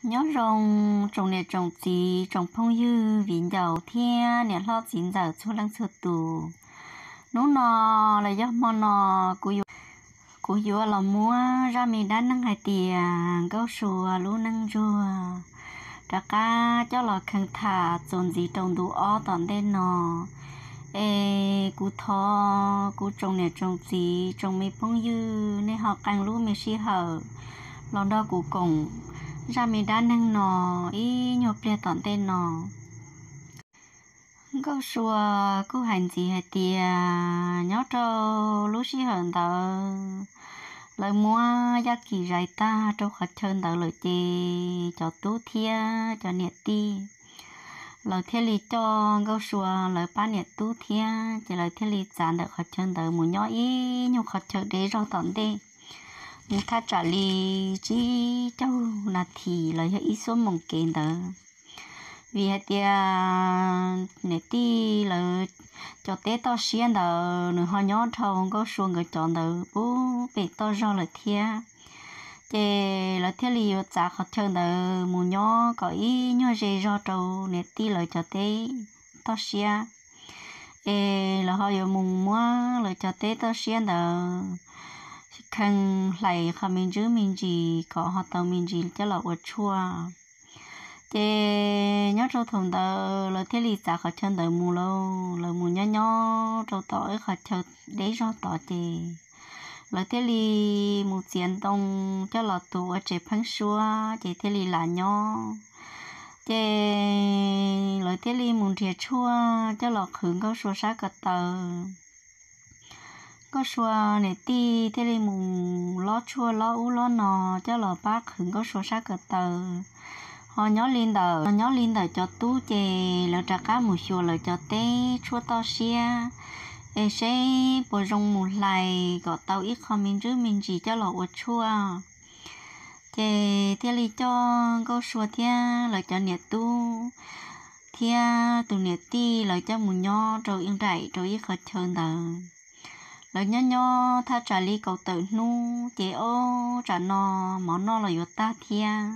Nyob zoo tsoom niam tsoom txiv tsoom phooj ywg viv ncaus thiab niam hlob txiv ntxawm txhua leej txhua tus. Hnub no los yog hmo no kuv yuav los muab zaj me dab neeg hais tias Nkauj Sua lub neej ntsuag rov qab coj los kheev tham txuas ntxiv rau ntu ob tom ntej no. Es kuv thov kuv tsoom niam tsoom txiv tsoom me phooj ywg nej ho qee lub me sij hawm los nrog kuv koom zaj me dab neeg no ib nyuag pliag tom ntej no. Nkauj Sua kuj hais ntxiv hais tias nyob rau lub sij hawm ntawd lawv muab Yaj Kim zais tag rau qhov chaw ntawd lawm ces cov tub thiab cov niam tij lawv thiaj li coj Nkauj Sua lawv pab niam tub thiab ces lawv thiaj li txav ntawm qhov chaw ntawd mus nyob ib nyuag qhov chaw deb zog tom ntej, mus thaj tsam li tsib caug nas this los yog ib xuab moos kev ntawd. Vim hais tias niam tij lawv cov teb toj siab ntawd nws ho nyob dhau Nkauj Sua nkawd cov ntawd puag pem toj zog lawm thiab. Ces lawv thiaj li yuav txav qhov chaw ntawd mus nyob kom ib nyuag ze zog rau niam tij lawv cov teb toj siab, es lawv ho yuav mus muab lawv cov teb toj siab ntawd kheev hlais qhov me ntsis me ntsis kom ho tau me ntsis coj los ua tshuaj. Ces nyob rau thaum ntawd lawv thiaj li txav qhov chaw ntawd mus lauj, lawv mus nyob nyob rau tom ib qhov chaw deb zog tod ces lawv thiaj li mus txiav ntoo coj los tuav ua tsev pheeb suab ces thiaj li lam nyob. Ces lawv thiaj li mus nrhiav tshuaj coj los qhwv Nkauj Sua sab ko taw. Nkauj Sua niam tij thiaj li mus lob tshuaj lob ub lob no coj los pab qhwv Nkauj Sua sab ko taw. Ho nyob li ntawm, nyob li ntawm cov tub ces lawv rov qab mus xyuas lawv cov teb tshuaj toj siab es seb puas zoo mus hlais kom tau ib qho me ntsis me ntsis coj los ua tshuaj. Ces thiaj li coj Nkauj Sua thiab lawv cov niam tub thiab tus niam tij lawv coj mus nyob rau ib nraim rau ib qhov chaw ntawd. Lawv nyob nyob thaj tsam li kaum tawm hnub ces ob tsam no mov noj los yuav tag thiab.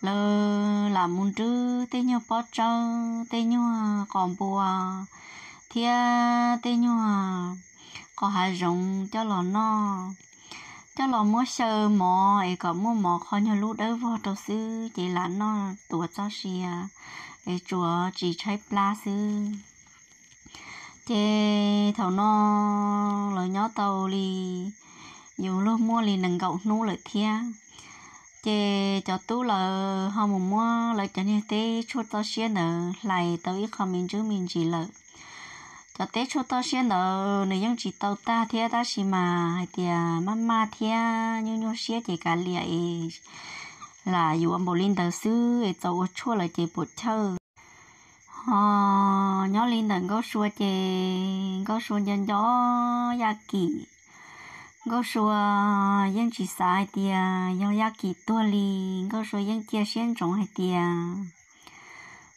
Lawv lam mus nrwb tej nyuag pob tsawb, tej nyuag qos npua thiab tej nyuag qos hav zoov coj los noj, coj los muab xyaw mov es kom muaj mov qhov nyuag lub dawb vog rau xwb ces lam noj tuav txoj sia es tsuas tsis tshaib plab xwb. Ces thaum no lawv nyob tau li yus luag muaj li nees nkaum hnub lawm thiab. Ces cov tub lawv ho mus muab lawv cov niag teb tshuaj toj siab ntawd hlais tau ib qho me ntsis me ntsis lawm. Cov teb tshuaj toj siab ntawd nws yeej tsis tau tag thiab tab sis mas hais tias maj maj thiab nyuaj nyuaj siab ces kav liam es lam yuav npaum li ntawd xwb es txaus ua tshuaj lawm ces puam chawj. Ho nyob li ntawm Nkauj Sua ces Nkauj Sua nco nco Yaj Kim. Nkauj Sua yeej tsis xav hais tias yog Yaj Kim tuag li, Nkauj Sua yeej cia siab ntsoov hais tias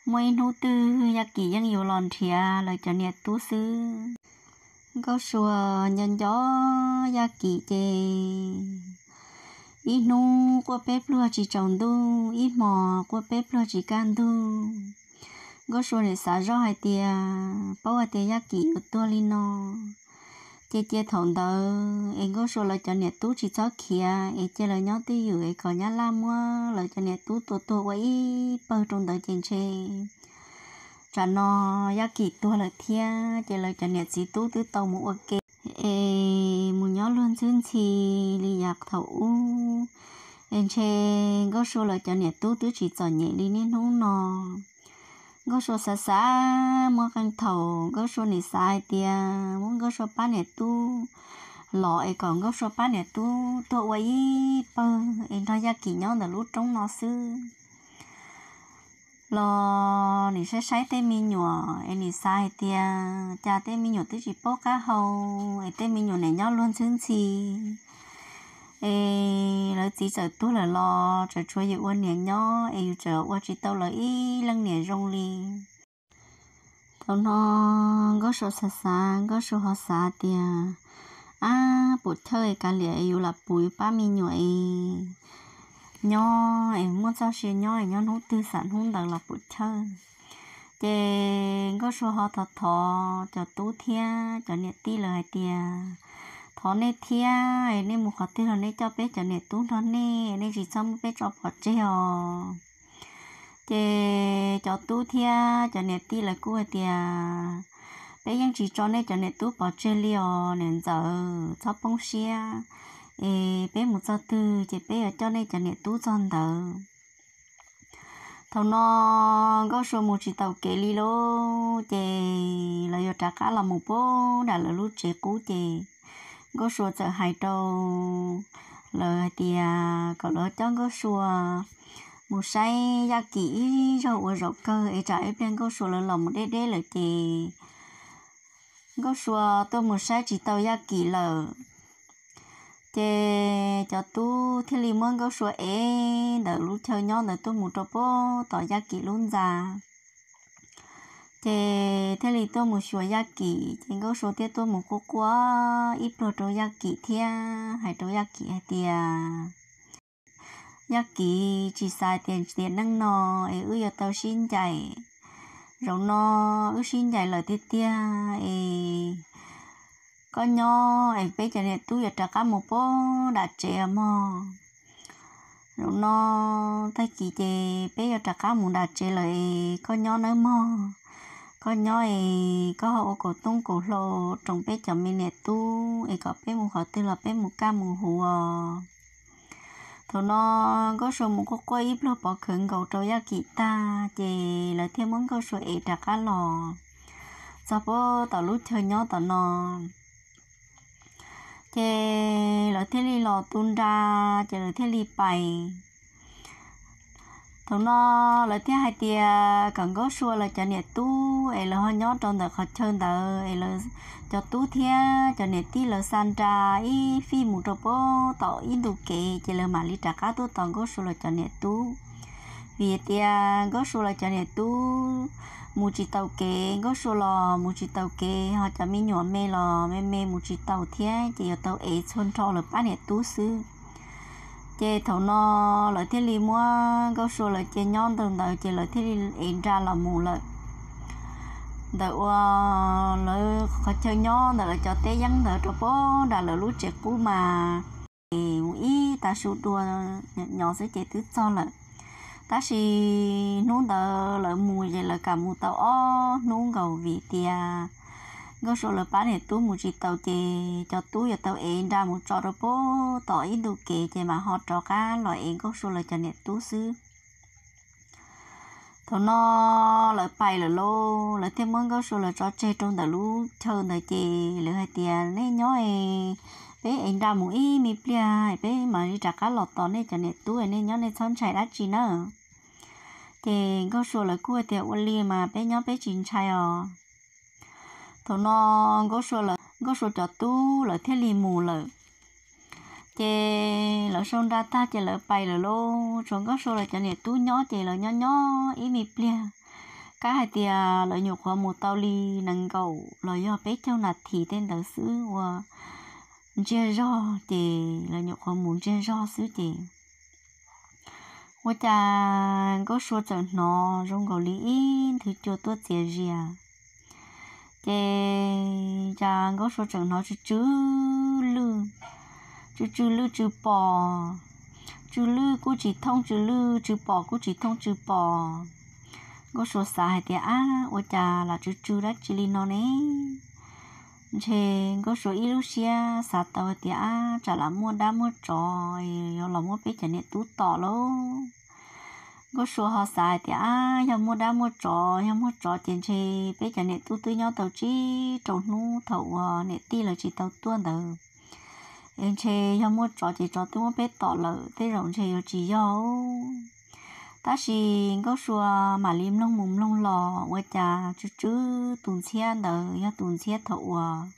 muaj ib hnub twg Yaj Kim yeej yuav los nrhiav lawv cov niam tub xwb. Nkauj Sua nco nco Yaj Kim ces ib hnub quaj peb pluag tsis tsaus ntuj, ib hmos quaj peb pluag tsis kaj ntug. Nkauj Sua nim xav zoj hais tias paub hais tias Yaj Kim yuav tuag li no ces cia thaum ntawd es Nkauj Sua lawv cov niam tub tsis txhob khiav es cia lawv nyob twj ywm es kom Nyab Laj muab lawv cov niam tub tua tuag ua ib pawg rau ntawd ces ntshe tsam no Yaj Kim tuag lawm thiab ces lawv cov niam txiv tub twb tau mus ua ke es mus nyob luag ntxhwb ntxhi li yav thaum ub es ntshe Nkauj Sua lawv cov niam tub twb tsis txom nyem li niaj hnub no. Nkauj Sua xav xav muaj qee thaum Nkauj Sua nim xav hais tias muab Nkauj Sua pab niam tub los es kom Nkauj Sua pab niam tub tuag ua ib pawg es nrog Yaj Kim nyob ntawm lub roob no xwb. Los nim saib saib tej me nyuam es nim xav hais tias cas tej me nyuam twb tsis paub qab hau es tej me nyuam nim nyob luag ntxhwb ntxhi es lawv txiv txawm tuag lawm los tseem tshuav yus ua niam nyob es yus tseem ua tsis tau lawv ib leej niam zoo li. Thaum no Nkauj Sua xav xav, Nkauj Sua ho xav tias, ab, puam chawj es kav liam es yus lam pub yus pab me nyuam es nyob es muaj txoj sia nyob es nyob hnub twg xam hnub ntawd los puam chawj. Ces Nkauj Sua ho thov thov cov tub thiab cov niam tij lawv hais tias, thov nej thiab, nej mus qhov twg los nej coj peb cov niam tub nrog nej, nej tsis txhob muab peb tso pov tseg os. Ces cov tub thiab cov niam tij lawv kuj hais tias, peb yeej tsis tso nej cov niam tub pov tseg li os niam ntxawm, txhob poob siab, es peb mus txog twg ces peb yuav coj nej cov niam tub txog ntawd. Thaum no Nkauj Sua mus tsis taus kev li lauj, ces lawv yuav rov qab los mus pem nram lawv lub tsev qub ces Nkauj Sua txawm hais rau lawv hais tias kom lawv coj Nkauj Sua mus saib Yaj Kim ib zaug ua zaum kawg es tsam ib pliag Nkauj Sua lawv los mus deb deb lawm ces Nkauj Sua tuaj mus saib tsis tau Yaj Kim lawm. Ces cov tub thiaj li muab Nkauj Sua ev ntawm lub chaw nyob ntawd tuaj mus rau pem tom Yaj Kim lub ntxa. Ces thiaj li tuaj mus xyuas Yaj Kim, ces Nkauj Sua thiaj tuaj mus quaj quaj ib pluag rau Yaj Kim thiab hais rau Yaj Kim hais tias, Yaj Kim, tsis xav tias tiam neej no es wb yuav tau sib ncaim. Zaum no wb sib ncaim lawm tiag tiag es koj nyob es peb cov niam tub yuav rov qab mus pem nram tsev mog. Zaum no tag kis ces peb yuav rov qab mus nram tsev lawm es koj nyob nawb mog. Koj nyob es koj ho ua kaum toob kaum hlau rau peb cov me niam tub es kom peb mus qhov twg los peb mus kaj mus huv os. Thaum no Nkauj Sua mus quaj quaj ib pluag pov khawv nkaus rau Yaj Kim tag ces lawv thiaj muab Nkauj Sua ev rov qab los txog pem tom lub chaw nyob tom no. Ces lawv thiaj li los tu nra, ces lawv thiaj li pais. Thaum no lawv thiaj hais tias kom Nkauj Sua lawv cov niam tub es lawv ho nyob rau ntawm qhov chaw ntawd es lawv cov tub thiab cov niam tij lawv xa nra ib fij mus rau pem tom ib ntu kev ces lawv mam li rov qab tuaj tos Nkauj Sua lawv cov niam tub. Vim tias Nkauj Sua lawv cov niam tub mus tsis taus kev, Nkauj Sua los mus tsis taus kev, ho cov me nyuam me los me me mus tsis taus thiab ces yuav tau ev txhua nrho lawv pab niam tub xwb. Ces thaum no lawv thiaj li muab Nkauj Sua lawv cia nyob ntawd ntawd ces lawv thiaj li ev nra los mus lawm. Ntawm uas lawv qhov chaw nyob ntawm lawv cov teb yeeb ntawd rau pem nram lawv lub tsev qub mas es mus ib tag su dua nyo xwb ces twb txog lawm. Tab sis hnub ntawd lawv mus ces lawv kam mus tau ob hnub nkaus vim tias Nkauj Sua lawv pab niam tub mus tsis taus ces cov tub yuav tau ev nra mus tso rau pem tom ib ntu kev ces mam ho rov qab los ev Nkauj Sua lawv cov niam tub xwb. Thaum no lawv pais lawm lauj, lawv thiaj muab Nkauj Sua lawv tso tseg rau ntawm lub chaw ntawd ces lawv hais tias, nej nyob es peb ev nra mus ib me pliag peb mam li rov qab los tos nej cov niam tub, nej nyob nej txhob ntshai dab tsi nawb. Ces Nkauj Sua lawv kuj hais tias, ua li mas peb nyob peb tsis ntshai os. Thaum no Nkauj Sua cov tub lawv thiaj li mus lawm. Ces lawv sau nra tag ces lawv pais lawm lauj, tshuav Nkauj Sua lawv cov niam tub nyob ces lawv nyob nyob ib me pliag, kab hais tias lawv nyuam qhuav mus tau li nees nkaum los yog peb caug nas this tej ntawd xwb uas ntsiag zog ces lawv nyuam qhuav mus ntsiag zog xwb ces ua cas Nkauj Sua txawm hnov zoo nkaus li ib nthwv cua tuaj txias zias. Ces cas Nkauj Sua tseem hnov tsw tsw lwj, tsw tsw lwj tsw pos, tsw lwj kuj tsis thooj tsw lwj, tsw pos kuj tsis thooj tsw pos. Nkauj Sua xav hais tias, ab, ua cas lam tsw tsw dab tsi li no ne? Ntshe Nkauj Sua ib lub siab xav tau hais tias, ab, tsam lam muaj dab muaj tsov yuav los muab peb cov niam tub tom lauj. Nkauj Sua ho xav hais tias, ab, yog muaj dab muaj tsov, yog muaj tsov ces ntshe peb cov niam tub twb nyob tau tsib rau hnub thaum uas niam tij lawv tsis tau tuaj ntawd. Es ntshe yog muaj tsov ces tsov twb muab peb tom lawm, tej zaum ntshe yuav tsis yog. Tab sis Nkauj Sua mam li mloog mus mloog los ua cas tsw tsw tus ntxhiab ntawd yog tus ntxhiab thaum uas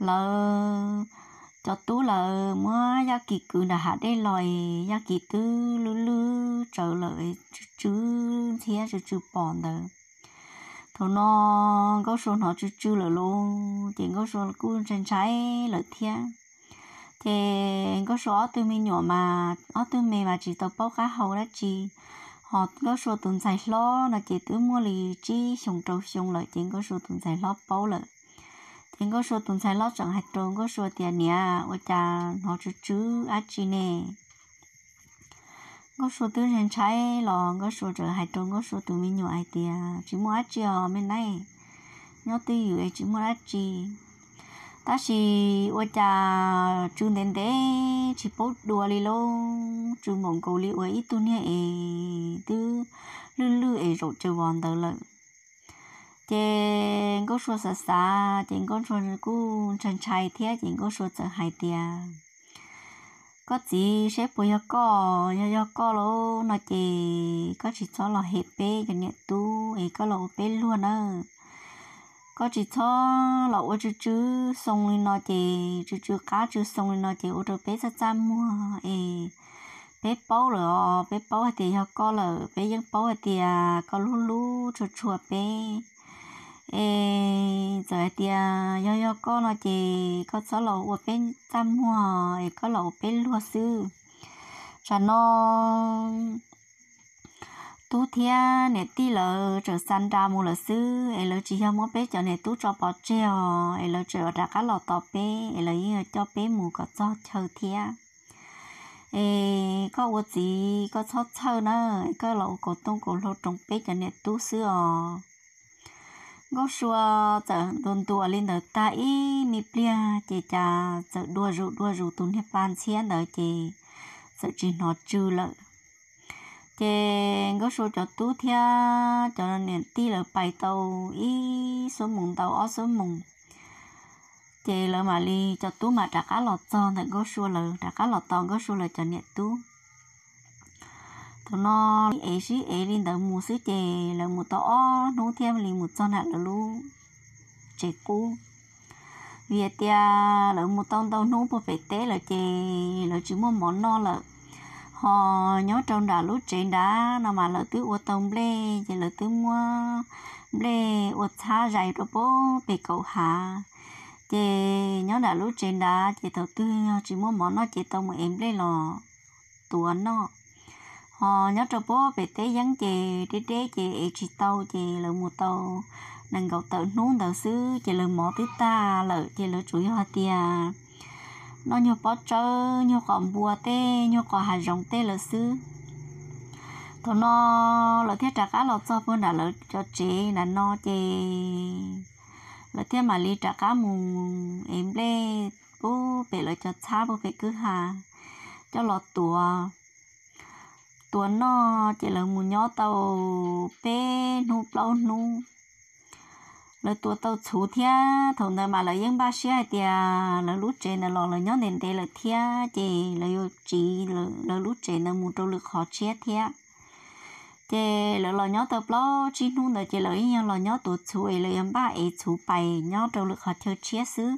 lawv cov tub lawv muab Yaj Kim kwv nram hav dej los es Yaj Kim twb lwj lwj tsawv lawm, tsw tsw ntxhiab tsw tsw pos ntawd. Thaum no Nkauj Sua hnov tsw tsw lawm lauj, ces Nkauj Sua kuj ntshai ntshai lawm thiab. Ces Nkauj Sua ob tug me nyuam mas ob tug me mas tsis tau paub qab hau dab tsi, ho Nkauj Sua tus ntxhais hlob no ces twb muaj li tsib xyoos rau xyoo lawm, ces Nkauj Sua tus ntxhais hlob paub lawm. Ces Nkauj Sua tus ntxhais hlob tseem hais rau Nkauj Sua tias, Niam, ua cas hnov tsw tsw dab tsi ne? Nkauj Sua twb ntshai ntshai los Nkauj Sua tseem hais rau Nkauj Sua tus me nyuam hais tias, Tsis muaj dab tsi os me nab, nyob twj ywm tsis muaj dab tsi. Tab sis ua cas tsw ntev ntev tsis paub dua li lauj, tsw npaum nkaus li ua ib tug niag es twb lwj lwj es zaum caws vos ntawd lawm. Ces Nkauj Sua xav xav ces Nkauj Sua kuj ntshai ntshai thiab ces Nkauj Sua txawm hais tias, Koj txiv, seb puas yog koj, yog yog koj lauj no ces koj tsis txhob los hem peb cov niam tub es koj los ua peb luag nawb. Koj tsis txhob los ua tsw tsw xoo li no ces tsw tsw qab tsw xoo li no ces ua rau peb txaj txaj muag es peb paub lawm os, peb paub hais tias yog koj lawm, peb yeej paub hais tias koj hlub hlub tshua tshua peb. Es txawm hais tias yog yog koj no ces koj txhob los ua peb txaj muag es koj los ua peb luag xwb. Tsam no tub thiab niam tij lawv tseem xa nra mus lawm xwb es lawv tsis yog muab peb cov niam tub tso pov tseg os, es lawv tseem rov qab los tos peb es lawv yeej yuav coj peb mus kom txog chaw thiab. Es koj ua txiv koj txhob txhawj na, koj los ua kaus tooj kaus hlau roos peb cov niam tub xwb os. Nkauj Sua txawm ntuas ntuas li ntawd tag ib me pliag ces cas txawm dua zus dua zus tus niag pa ntxhiab ntawd ces txawm tsis hnov tsw lawm. Ces Nkauj Sua cov tub thiab cov niam tij lawv pais tau ib xuab moos ntau ob xuab moos, ces lawv mam li, cov tub mam rov qab los txog ntawm Nkauj Sua lawv, rov qab los tos Nkauj Sua lawv cov niam tub. Thaum no ev sib ev li ntawd mus xwb ces lawv mus tau ob hnub thiaj li mus txog nram lawv lub tsev qub. Vim hais tias lawv mus tau ntau hnub puag pem teb lawm ces lawv tsis muaj mov noj lawm. Ho nyob rau nram lub tsev nrad no mas lawv twb ua tau nplej ces lawv twb muab nplej ua txhab zais rau puag pem kaum hav. Ces nyob nram lub tsev nrad ces thaum twg yog tsis muaj mov noj ces tau mus ev nplej los tuav noj. Ho nyob rau puag pem teb yeeb ces deb deb ces ev tsis tau ces lawv mus tau nees nkaum tawm hnub ntawd xwb ces lawv mov twb tag lawm ces lawv tsuas yog hais tias noj nyuag pob tsawb, nyuag qos npua tej, nyuag qos hav zoov tej lawm xwb. Thaum no lawv thiaj rov qab los txog puag nram lawv cov tsev nram no ces lawv thiaj mam li rov qab mus ev nplej puag pem lawv cov txhab puag pem kwj ha coj los tuav, tuav noj ces lawv mus nyob tau peb hnub plaub hnub. Lawv tuav tau txhuv thiab thaum ntawd mas lawv yeej npaj siab hais tias lawv lub tsev ntawd los lawv nyob ntev ntev lawm thiab ces lawv yuav tsiv lawv lub tsev ntawd mus rau lwm qhov tshiab thiab. Ces lawv los nyob tau plaub tsib hnub ntawd ces lawv yeej yog los nyob tuav txhuv es lawv yuav npaj ev txhuv pais nyob rau lwm qhov chaw tshiab xwb.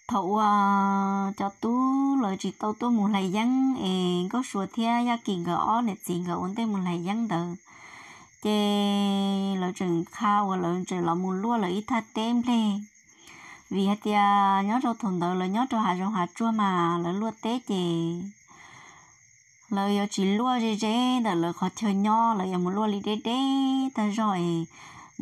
Thaum uas cov tub lawv tsis tau tuaj mus hlais yeeb es Nkauj Sua thiab Yaj Kim nkawd ob niam txiv nkawd ua ntej mus hlais yeeb ntawd, ces lawv tseem qha uas lawv tseem los mus luaj lawv ib thaj teb nplej. Vim hais tias nyob rau thaum ntawd lawv nyob rau hav zoov hav tsuag mas lawv luaj teb ces lawv yuav tsis luaj ze ze ntawm lawv qhov chaw nyob, lawv yuav mus luaj li deb deb tag zog es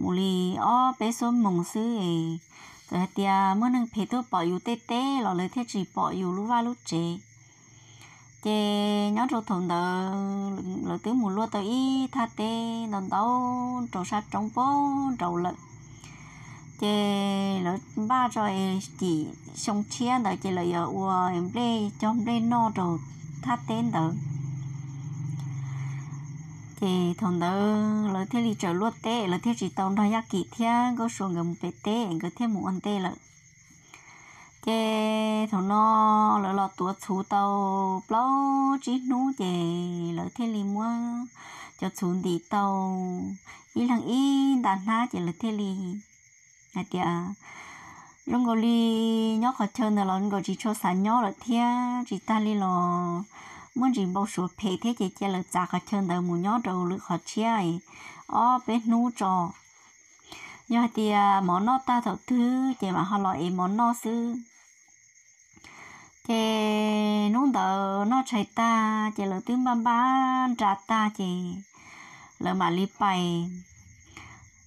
mus li ob peb xuab moos xwb es txawm hais tias muaj neeg phem tuaj pom yus tej teb los lawv thiaj tsis pom yus lub vaj lub tsev. Ces nyob rau thaum ntawd lawv twb mus luaj tau ib thaj teb ntau ntau rau sab roob puag nraud lawm. Ces lawv npaj tso es cim xyoo tshiab ntawd ces lawv yuav ua nplej cog nplej noj rau thaj teb ntawd. Ces thaum ntawd lawv thiaj li tsaws luaj teb, lawv thiaj tsis tau nrog Yaj Kim thiab Nkauj Sua nkawd mus pem teb, nkawd thiaj mus ua ntej lawm. Ces thaum no lawv los tuav txhuv tau plaub tsib hnub ces lawv thiaj li muab cov txhuv ntim tau ib leeg ib nta hnab ces lawv thiaj li hais tias zoo nkaus li nyob qhov chaw ntawd los nkaus tsis tshua xav nyob lawm thiab, tsis tag li los muaj ntsis npau suav phem thiab ces cia lawv txav qhov chaw ntawd mus nyob rau lwm qhov tshiab ob peb hnub tso. Yog hais tias mov noj tag thaum twg ces mam ho los ev mov noj xwb. Ces hnub ntawd noj tshais tag ces lawv twb npaj npaj nra tag ces lawv mam li pais.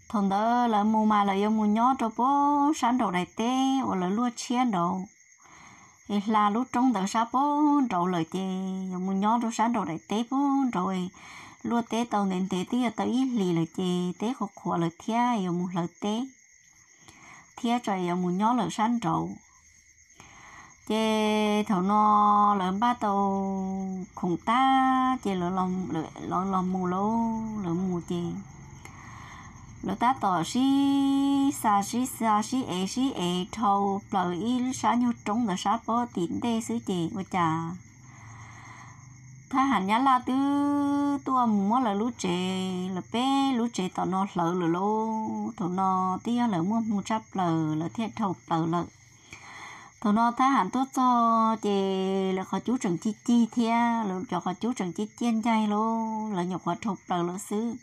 Thaum ntawd lawv mus mas lawv yuav mus nyob rau puag sab nraum daim teb uas lawv luaj tshiab nraud, es hla lub roob ntawd sab puag nraud lawm ces yuav mus nyob rau sab nraum daim teb puag nraud, luaj teb tau ntev ntev twb yuav tau ib hlis lawm ces teb qhuav qhuav lawm thiab yuav mus hlawv teb thiab tso yuav mus nyob lawm sab nraud. Ces thaum no lawv npaj tau khoom tag ces lawv los mus lauj, lawv mus ces lawv tab tom sib xa sib xa sib ev sib ev dhau plaws ib sab nyuag roob ntawd sab pob tim ntej xwb ces ua cas thab ham nyab laj twb tuaj mus muab lawv lub tsev, lawv peb lub tsev tom no hlawv lawm lauj. Thaum no twb yog lawv muaj hmoo tshaj plaws lawv thiaj dhau plaws lawm. Thaum no thab ham tuaj txog ces lawv qhov cub tseem cig cig thiab, lawv cov qhov cub tseem ciaj ciaj ncaig lauj, lawv nyuam qhuav dhau plaws lawm xwb.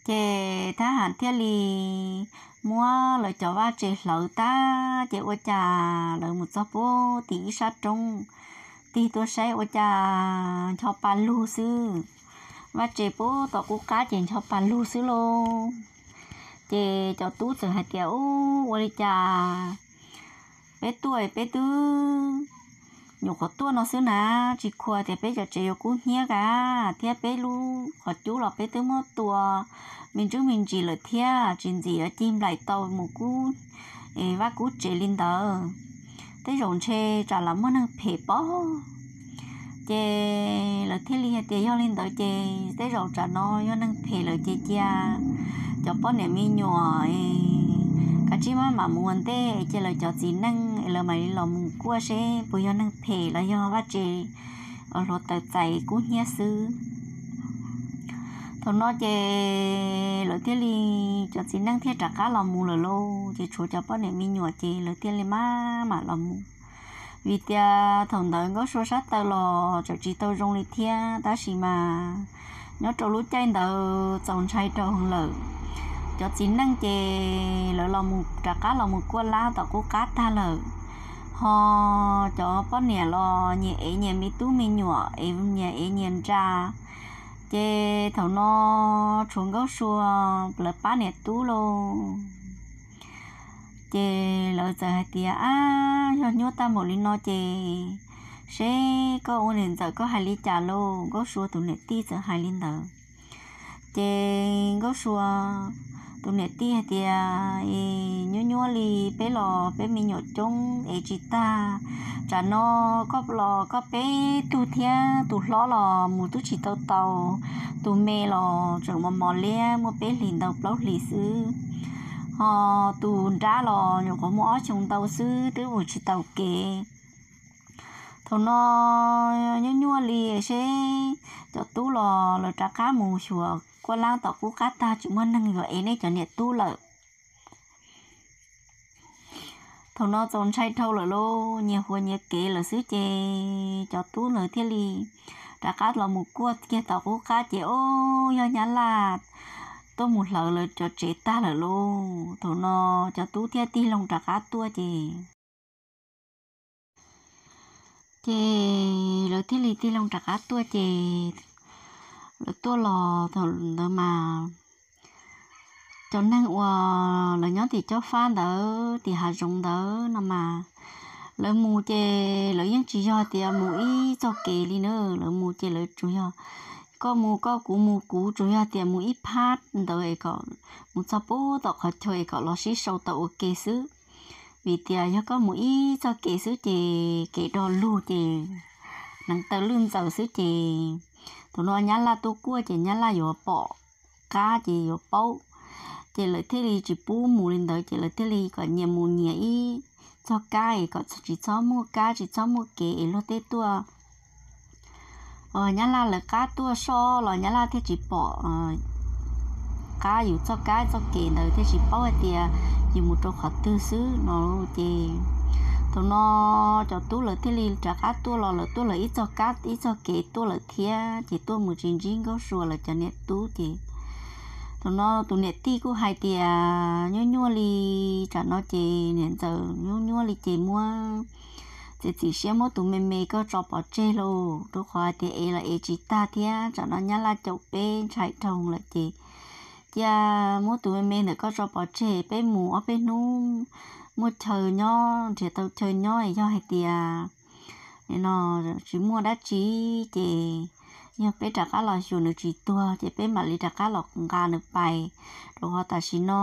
Ces thab ham thiaj li muab lawv cov vaj tse hlawv tag ces ua cas lawv mus txog puag tim ib sab roob, tig tuaj saib ua cas ncho pa lug xwb. Vaj tse puag tom qub qab ces ncho pa lug xwb lauj. Ces cov tub txawm hais tias, Ub, ua li cas peb tuaj peb twb nyuam qhuav tuaj no xwb na, tsis khuas tias peb cov tsev yuav kub hnyiab ka, thiab peb lub qhov cub los peb twb muab tua me ntsuj me ntsis lawm thiab, tsis ntxim yuav cig nplaim tau mus kub vaj kub tsev li ntawd. Tej zaum ntshe tsam los muaj neeg phem pob. Ces lawv thiaj li hais tias, Yog li ntawd ces tej zaum tsam no yog neeg phem lawm ces cia cov poj niam me nyuam kav tsij maj mam mus ua ntej es cia lawv cov txiv neej es lawv mam li los mus kuaj seb puas yog neeg phem los yog vaj tse hluav taws txais kub hnyiab xwb. Thaum no ces lawv thiaj li, cov txiv neej thiaj rov qab los mus lawm lauj, ces tshuav cov poj niam me nyuam ces lawv thiaj li maj mam los mus. Vim tias thaum ntawd Nkauj Sua sab taw los tseem tsis tau zoo li thiab, tab sis mas nyob rau lub caij ntawd txaus ntshai rau heev lawm. Cov txiv neej ces lawv los mus rov qab los mus kuaj lab tom qub qab tag lawm, ho cov poj niam los nyias ev nyias me tub me nyuam, ev nyias ev nyias nra. Ces thaum no tshuav Nkauj Sua lawv pab niam tub lauj. Ces lawv txawm hais tias, Ab, yog nyuaj tag npaum li no ces seb koj ua niam ntxawm koj hais li cas lauj? Nkauj Sua tus niam tij txawm hais li ntawd. Ces Nkauj Sua tus niam tij hais tias, Nyuaj nyuaj li, peb los peb me nyuam coob ev tsis tag. Tsam no koj los koj peb tug thiab, tus hlob los mus twb tsis tau tau, tus me los tseem mos mos liab muaj peb hlis ntau plaub hlis xwb, ho tus nrab los nyuam qhuav muaj ob xyoo ntau xwb twb mus tsis tau kev. Thaum no nyuaj nyuaj li seb cov tub los lawv rov qab mus xyuas kuaj lab tom qub qab tag tsis muaj neeg yuav ev nej cov niam tub lawm. Thaum no txaus ntshai dhau lawm lauj, nyias huas nyias kev lawm xwb ces cov tub lawv thiaj li rov qab los mus kuaj kiag tom qub qab ces, o, yog nyab laj tuaj mus hlawv lawv cov tsev tag lawm lauj. Thaum no cov tub thiaj tig loo rov qab tuaj ces ces lawv thiaj li tig loo rov qab tuaj ces lawv tuaj los thaum ntawd mas cov neeg uas lawv nyob tim cob fab ntawd tim hav zoov ntawd no mas lawv mus ces lawv yeej tsis yog tias mus ib txoj kev li na, lawv mus ces lawv tsuas yog koj mus koj, kuv mus kuv, tsuas yog tias mus ib phab ntawd es kom mus txog puag tom qhov chaw es kom los sib sau tau ua ke xwb. Vim tias yog koj mus ib txoj kev xwb ces kev do lug ces hneev taw lwj ntxaws xwb ces thaum no nyab laj tuaj kuaj ces nyab laj yuav pom qab ces yuav paub. Ces lawv thiaj li tsis pub mus li ntawd ces lawv thiaj li kom nyias mus nyias ib txoj kab es kom tsis txhob muaj kab tsis txhob muaj kev es luag tej tuaj nyab laj lawv qab tuaj soj los nyab laj thiaj tsis pom qab yus txoj kab txoj kev ntawd thiaj tsis paub hais tias yus mus rau qhov twg xwb no. Ces thaum no cov tub lawv thiaj li rov qab tuaj los lawv tuaj lawv ib txoj kab ib txoj kev tuaj lawm thiab ces tuaj mus tsis ntsib Nkauj Sua lawv cov niam tub ces thaum no tus niam tij kuj hais tias nyuaj nyuaj li, tsam no ces niam ntxawm nyuaj nyuaj li ces muab txiav txim siab muab tus me me koj tso pov tseg lauj, rau qhov hais tias ev los ev tsis tag thiab tsam no Nyab Laj caum peb ntshai dhau lawm ces cia muab tus me me ntawm koj tso pov tseg, peb mus ob peb hnub muaj chaw nyob, nrhiav tau chaw nyob, yog hais tias no tsis muaj dab tsi ces yog peb rov qab los xyuas nws tsis tuag ces peb mam li rov qab los nqa nws pais, rau qhov tam sim no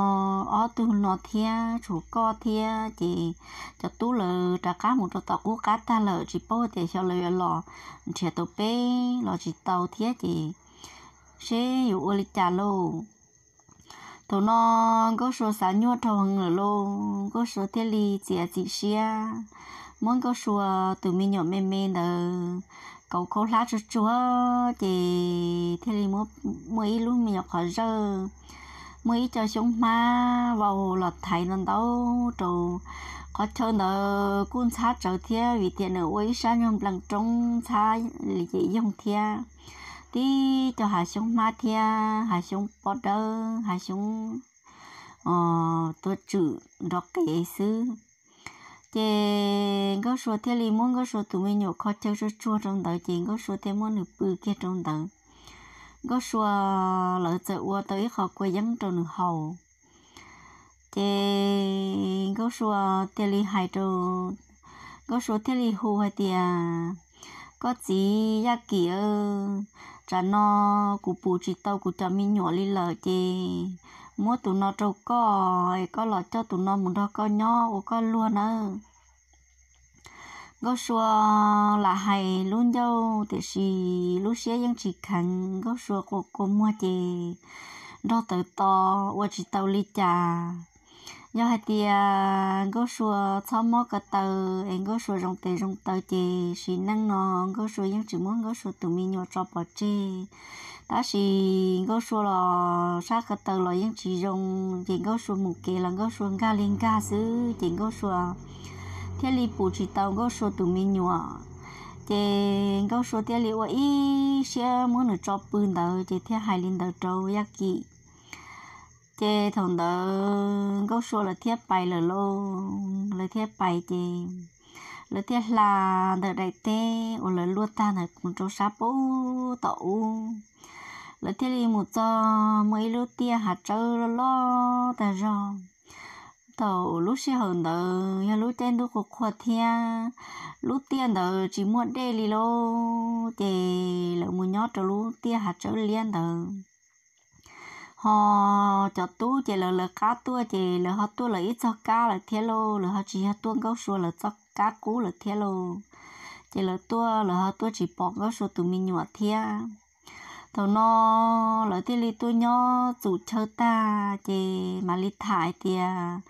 ob tug no thiab tshuav koj thiab ces cov tub lawv rov qab mus rau tom qub qab tag lawm, tsis paub tias xyov lawv yuav los nrhiav tau peb los tsis tau thiab ces seb yuav ua li cas lauj. Thaum no Nkauj Sua xav nyuaj dhau heev lawm lauj, Nkauj Sua thiaj li txiav txim siab muab Nkauj Sua tus me nyuam me me ntawd kauv khaub hlab tsuag tsuag ces thiaj li muaj ib lub me nyuam qhov zawj, muaj ib co xyoob hmab vau los thaiv ntau ntau rau qhov chaw ntawd kuj ntxhab tsawv thiab vim tias nws ua ib sab nyuag nplees roob ntxhab li ces yoog thiab, tib co hav xyoob hmab thiab hav xyoob pob dawb, hav xyoob tuaj tswm nrov qev xwb. Ces Nkauj Sua thiaj li muab Nkauj Sua tus me nyuam kho chaw tsuag tsuag rau ntawd ces Nkauj Sua thiaj muab nws pw kiag rau ntawd. Nkauj Sua lawv txawm ua tau ib qho kua yeeb rau nws haus. Ces Nkauj Sua thiaj li hais rau, Nkauj Sua thiaj li hu hais tias, Koj txiv Yaj Kim, tsam no kuv pum tsis tau kuv cov me nyuam li lawm ces muab tus no rau koj es koj los coj tus no mus nrog koj nyob ua koj luag nawb. Nkauj Sua lam hais lub ncauj tiam sis lub siab yeej tsis kheev, Nkauj Sua quas kua muag ces nrog tawv to ua tsis tau li cas. Yog hais tias Nkauj Sua txhob mob ko taw es Nkauj Sua zoo tes zoo taw ces sim neej no Nkauj Sua yeej tsis muab Nkauj Sua tus me nyuam tso pov tseg. Tab sis Nkauj Sua los sab ko taw los yeej tsis zoo ces Nkauj Sua mus kev los Nkauj Sua nkag li nkag xwb ces Nkauj Sua thiaj li pum tsis tau Nkauj Sua tus me nyuam. Ces Nkauj Sua thiaj li ua ib siab muab nws tso pw ntawd ces thiaj hais li ntawd rau Yaj Kim. Ces thaum ntawd Nkauj Sua lawv thiaj pais lawm lauj, lawv thiaj pais ces lawv thiaj hla ntawm daim teb uas lawv luaj tag ntawd mus rau sab pub tom ub. Lawv thiaj li mus txog muaj ib lub tiaj hav tsawb loj loj tag zog. Thaum lub sij hawm ntawd yog lub caij ntuj qhuav qhuav thiab, lub tiaj ntawd tsis muaj dej li lauj, ces lawv mus nyob rau lub tiaj hav tsawb liab ntawd. Ho cov tub ces lawv lawv qab tuaj ces lawv ho tuaj lawv ib txoj kab lawm thiab lauj, lawv ho tsis yog tuaj Nkauj Sua lawv txoj kab qub lawm thiab lauj. Ces lawv tuaj lawv ho tuaj tsis pom Nkauj Sua tus me nyuam thiab. Thaum no lawv thiaj li tuaj nyob txum chaw tag ces mam li tham hais tias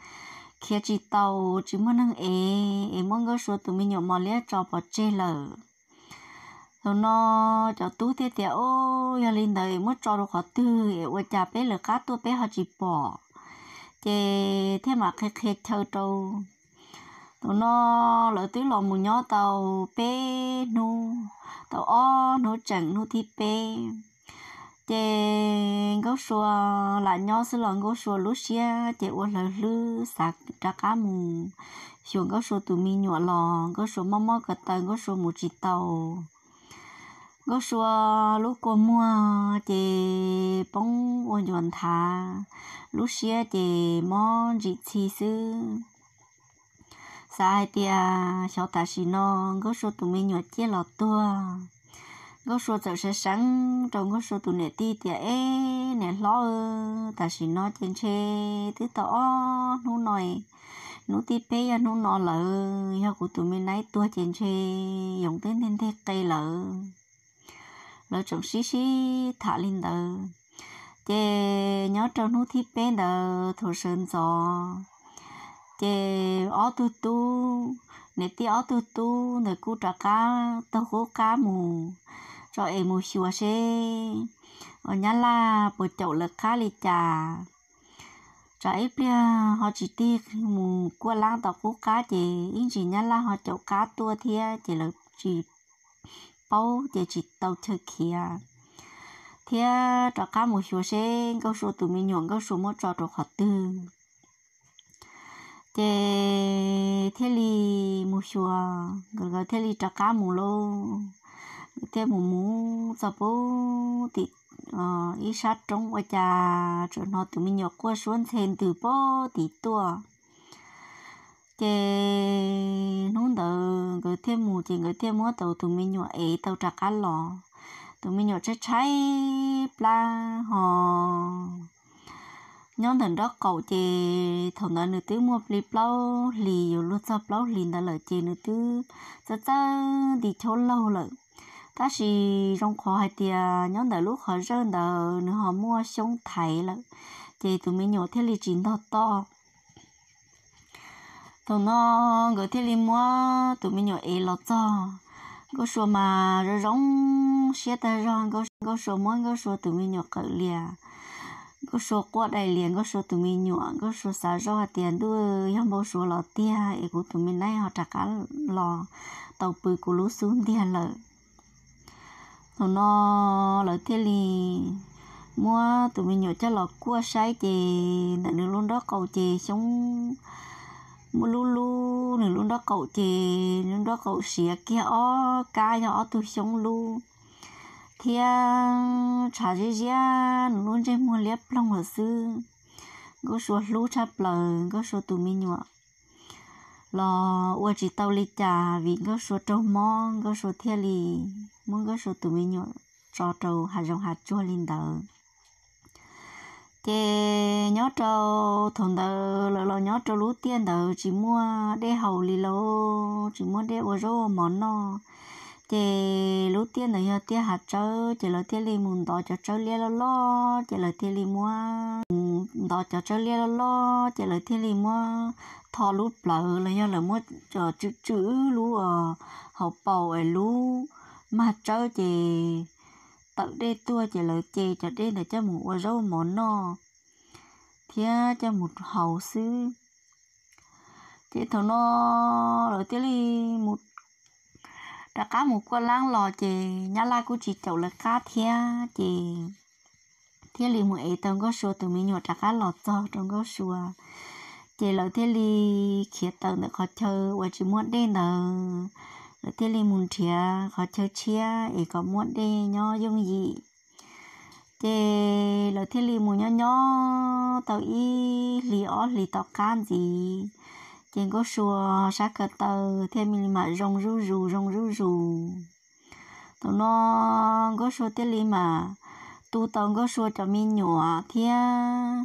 khiav tsis tau, tsis muaj neeg ev es muab Nkauj Sua tus me nyuam mos liab tso pov tseg lawm. Thaum no cov tub thiaj tias, Ob, yog li ntawd es muab tso rau qhov twg es ua cas peb lawv qab tuaj peb ho tsis pom? Ces thiaj mam qhia qhia chaw rau. Thaum no lawv twb los mus nyob tau peb hnub, tau ob hnub tseem hnub thib peb. Ces Nkauj Sua lam nyob xwb los Nkauj Sua lub siab ces ua hlawv hlwb xav rov qab mus xyuas Nkauj Sua tus me nyuam los Nkauj Sua mob mob ko taw Nkauj Sua mus tsis tau. Nkauj Sua lub kua muag ces poob ua ncuav nthav, lub siab ces mob ntsim txhi xwb. Xav hais tias xyov tam sim no Nkauj Sua tus me nyuam ciaj los tuag. Nkauj Sua txawm seev seev rau Nkauj Sua tus niam tij tias, Eb niam hlob, tam sim no ces ntshe twb tau ob hnub no, hnub thib peb yog hnub no lawm, yog kuv tus me nyuam tuag ces ntshe yoov twb nteg nteg qe lawm. Lawv tseem sib sib tham li ntawd, ces nyob rau hnub thib peb ntawd thaum sawv ntxov, ces ob tug tub, niam tij ob tug tub ntawd kuj rov qab taug qub qab mus tso es mus xyuas seb uas Nyab Laj puas caum lawv qab li cas. Tsam ib pliag ho tsis tig mus kuaj lab tom qub qab ces ib ntsis Nyab Laj ho caum qab tuaj thiab ces lawv tsis paub ces tsis tau chaw khiav thiab rov qab mus xyuas seb Nkauj Sua tus me nyuam Nkauj Sua muab tso rau qhov twg. Ces thiaj li mus xyuas, nkawd thiaj li rov qab mus lauj. Nkawd thiaj mus mus txog pub tim ib sab roob ua cas tseem hnov tus me nyuam quaj suab ntxhe ntws pub tim tuaj. Ces hnub ntawd nkawd thiaj mus ces nkawd thiaj muab tau tus me nyuam ev tau rov qab los. Tus me nyuam tshaib tshaib plab ho nyob ntawm nraub qaum ces thaum ntawd nws twb muaj plig plaub hlis, yuav luag txog plaub hlis ntawd lawm ces nws twb txawj txawj nti chaub laug lawm. Tab sis zoo qhov hais tias nyob ntawm lub qhov zawj ntawd nws ho muaj xyoob thaiv lawm, ces tus me nyuam thiaj li tsis ntog toj. Thaum no nkawd thiaj li muab tus me nyuam ev los txog. Nkauj Sua mas zoo zoo siab tag zog, Nkauj Sua muab Nkauj Sua tus me nyuam qawm lias, Nkauj Sua quaj daim lias Nkauj Sua tus me nyuam. Nkauj Sua xav zoj hais tias ntuj, yog npau suav los tiag es kuv tus me nyuam ho rov qab los tau pw kuv lub xub ntiag lawm. Thaum no lawv thiaj li muab tus me nyuam coj los kuaj saib ces ntawm nws lub nraub qaum ces xyoob muaj lub lub, nws lub nraub qaum ces lub nraub qaum siav kiag ob kab yog ob tug xyoob lub thiab tshav ziab ziab nws lub ntsej muag liab ploog lawm xwb. Nkauj Sua hlub tshaj plaws Nkauj Sua tus me nyuam los ua tsis tau li cas vim Nkauj Sua raug mob, Nkauj Sua thiaj li muab Nkauj Sua tus me nyuam tso rau hav zoov hav tsuag li ntawd. Ces nyob rau thaum ntawd lawv los nyob rau lub tiaj ntawd tsis muaj dej haus li lauj, tsis muaj dej ua zaub ua mov noj. Ces lub tiaj ntawd yog tiaj hav tsawb ces lawv thiaj li mus ntov cov tsawb liab loj loj ces lawv thiaj li muab ntov cov tsawb liab loj loj ces lawv thiaj li muab tho lub plawv los yog lawv muab cov tswm tswm lub hauv paus es lub mag tsawb ces tawm dej tuaj ces lawv ce cov dej ntawd coj mus ua zaub mov noj thiab coj mus haus xwb. Ces thaum no lawv thiaj li mus rov qab mus kuaj laab los ces Nyab Laj kuj tsis caum lawv qab thiab ces thiaj li mus ev tau Nkauj Sua tus me nyuam rov qab los txog rau Nkauj Sua. Ces lawv thiaj li khiav tawm ntawm qhov chaw uas tsis muaj dej ntawd, lawv thiaj li mus nrhiav qhov chaw tshiab es kom muaj dej nyob yooj yim. Ces lawv thiaj li mus nyob nyob tau ib hlis ob hlis tom qab ntxiv, ces Nkauj Sua sab ko taw thiaj li mam zoo zuj zus zoo zuj zus. Thaum no Nkauj Sua thiaj li mam tu tau Nkauj Sua cov me nyuam thiab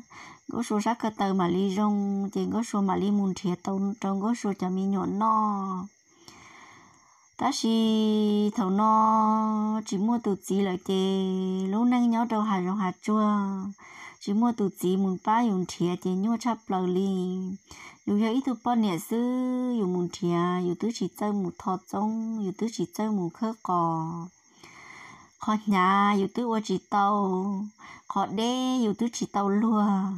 Nkauj Sua sab ko taw mam li zoo, ces Nkauj Sua mam li mus nrhiav tau rau Nkauj Sua cov me nyuam noj. Tab sis thaum no tsis muaj tus txiv lawm ces lub neej nyob rau hav zoov hav tsuag, tsis muaj tus txiv mus pab yus nrhiav ces nyuaj tshaj plaws li. Yus yog ib tug poj niam xwb, yus mus nrhiav yus twb tsis txawj mus tho txoob, yus twb tsis txawj mus khawb qos. Qhov hnyav yus twb ua tsis tau, qhov deb yus twb tsis tau luag.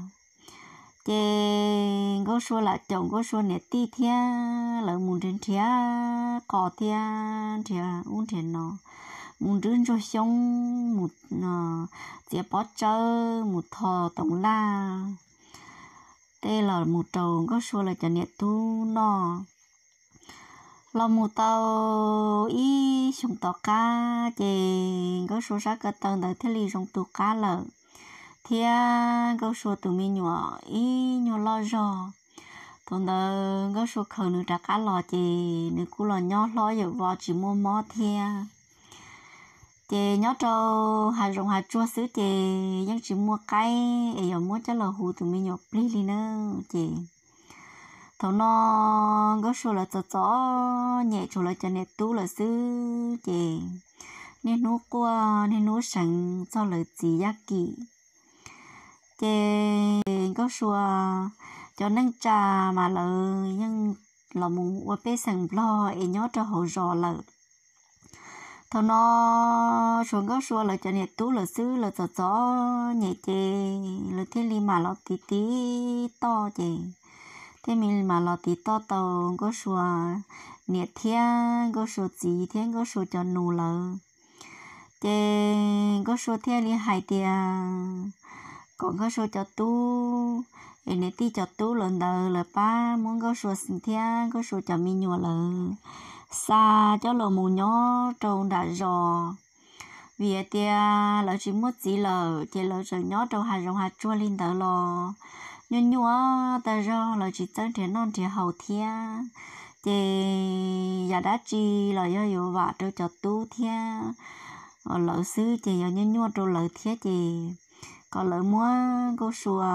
Ces Nkauj Sua lam caum Nkauj Sua niam tij thiab lawv mus nrhiav nrhiav qos thiab nrhiav ub nrhiav no, mus nrhiav ntsuag xyoob, mus txiav pob tsawb, mus tho toov laj tej los mus rau Nkauj Sua lawv cov niam tub noj. Los mus tau ib xyoo tom qab ces Nkauj Sua sab ko taw ntawd thiaj li zoo tus qab lawm, thiab Nkauj Sua tus me nyuam ib nyuag loj zog. Thaum ntawd Nkauj Sua khaws nws rov qab los ces nws kuj los nyob hlob yawm vos tsis muaj mob thiab. Ces nyob rau hav zoov hav tsuag xwb ces yeej tsis muaj qaib es yuav muab coj los hu tus me nyuam plig li na. Ces thaum no Nkauj Sua lawv txom txom nyem tshuav lawv cov niam tub lawm xwb ces niaj hnub quaj niaj hnub seev txog lawv txiv Yaj Kim. Ces Nkauj Sua cov neej tsa mas lawv yeej los mus ua pej xeem Nplog es nyob rau hauv zos lawm. Thaum no tshuav Nkauj Sua lawv cov niam tub lawm xwb, lawv txom txom nyem ces lawv thiaj li mam los tiv tiv toj ces thiaj li mam los tiv toj tau Nkauj Sua niam thiab Nkauj Sua txiv thiab Nkauj Sua cov nus lawm. Ces Nkauj Sua thiaj li hais tias kom Nkauj Sua cov tub, es niam tij cov tub lawv ntawd lawv pab muab Nkauj Sua thiab Nkauj Sua cov me nyuam lawv xa coj los mus nyob rau nram zos. Vim hais tias lawv tsis muaj txiv lawm ces lawv tseem nyob rau hav zoov hav tsuag li ntawd los nyuaj nyuaj tag zog, lawv tsis txawj nrhiav noj nrhiav haus thiab. Ces yam dab tsi los yog yuav vam rau cov tub thiab lawv xwb ces yog nyuaj nyuaj rau lawv thiab ces kom lawv muab Nkauj Sua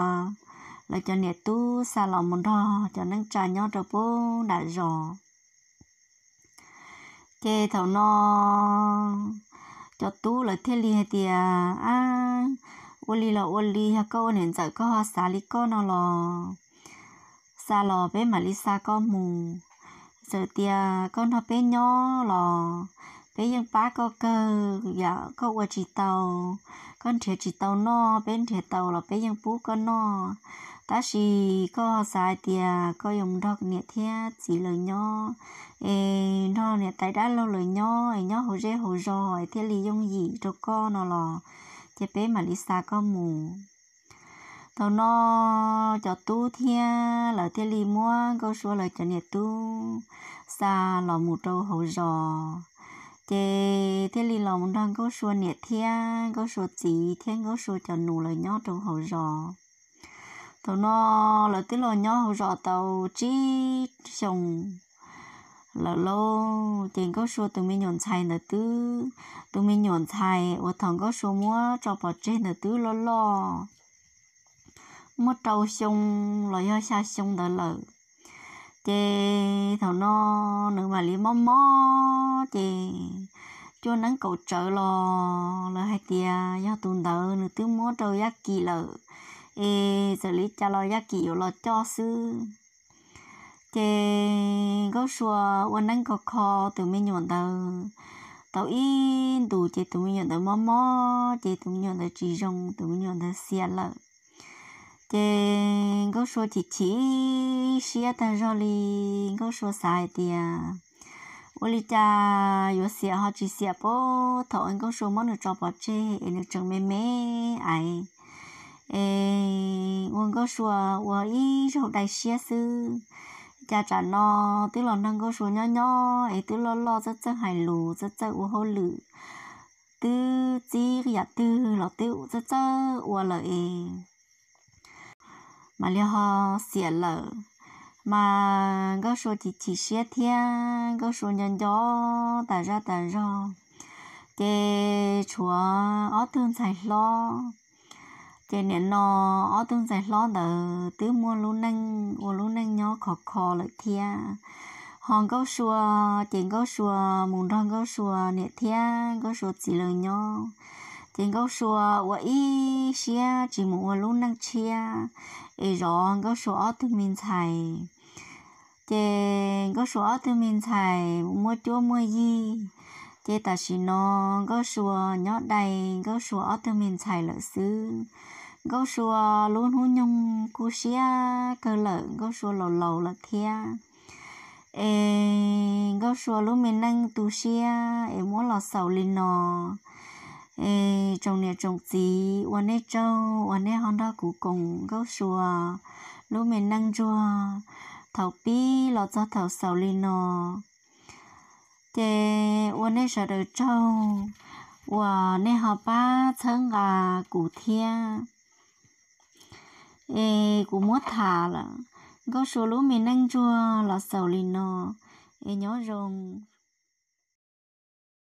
lawv cov niam tub xa los mus nrog cov neej tsa nyob rau pem nram zos. Ces thaum no cov tub lawv thiaj li hais tias, Ab, ua li los ua li, yog koj ua niam ntxawm koj ho xav li koj no los xa los peb mam li xa koj mus. Txawm tias koj nrog peb nyob los peb yeej pab koj kawg, yam koj ua tsis tau, koj nrhiav tsis tau noj, peb nrhiav tau los peb yeej pub koj noj. Tab sis koj xav hais tias koj yuav mus nrog niam thiab txiv lawv nyob, es nrog niam tais dab laug lawv nyob es nyob hauv zej hauv zos es thiaj li yooj yim rau koj no los ces peb mam li xa koj mus. Thaum no cov tub thiab lawv thiaj li muab Nkauj Sua lawv cov niam tub xa los mus rau hauv zos, ces thiaj li los mus nrog Nkauj Sua niam thiab Nkauj Sua txiv thiab Nkauj Sua cov nus lawv nyob rau hauv zos. Thaum no lawv twb los nyob hauv zos tau tsib xyoo lawm lauj, ces Nkauj Sua tus me nyuam ntxhais ntawd twb, tus me nyuam ntxhais uas thaum Nkauj Sua muab tso pov tseg ntawd twb loj loj, muaj rau xyoo los yog xya xyoo ntawd lawm. Ces thaum no nws mam li mob mob ces cuaj neeb kaum tsawv los lawv hais tias yog tus ntawd nws twb muab rau Yaj Kim lawm, es txawm li cas los Yaj Kim yuav los coj xwb. Ces Nkauj Sua ua neeb kho kho tus me nyuam ntawd tau ib ntus ces tus me nyuam ntawd mob mob ces tus me nyuam ntawd tsis zoo, tus me nyuam ntawd xiam lawm. Ces Nkauj Sua chim chim siab tag zog li, Nkauj Sua xav hais tias ua li cas yuav xiam ho tsis xiam pab thaum Nkauj Sua muab nws tso pov tseg es nws tseem me me ais, es ua Nkauj Sua ua ib zaug dai siab xwb. Cas tsam no twb los nrog Nkauj Sua nyob nyob es twb loj loj txawj txawj hais lus, txawj txawj ua hauj lwm, twb txib yam twg los twb txawj txawj ua lawm es mam li ho xiam lawm. Mas Nkauj Sua chim chim siab thiab Nkauj Sua nco nco tas zaj tas zog, ces tshuav ob tug ntxhais hlob. Ces nim no ob tug ntxhais hlob ntawd twb muaj lub neej ua lub neej nyob khov kho lawm thiab. Ho Nkauj Sua, ces Nkauj Sua mus nrog Nkauj Sua niam thiab Nkauj Sua txiv lawv nyob. Ces Nkauj Sua ua ib siab tsis mus ua lub neej tshiab es zov Nkauj Sua ob tug me ntxhais. Ces Nkauj Sua ob tug me ntxhais muaj cuab muaj yig, ces tam sim no Nkauj Sua nyob dai Nkauj Sua ob tug me ntxhais lawm xwb. Nkauj Sua lub hnub nyoog kuj siab kawg lawm, Nkauj Sua laus laus lawm thiab. Es Nkauj Sua lub me neej tu siab es muab los xaus li no. Es tsoom niam tsoom txiv, ua nej tsaug uas nej ho nrog kuv koom Nkauj Sua lub me neej ntsuag thaum pib los txog thaum xaus li no. Ces ua nej sawv daws tsaug uas nej ho pab txhawb nqa kuv thiab. Es kuv muab tham lawm, Nkauj Sua lub me neej ntsuag los xaus li no. Es nyob zoo.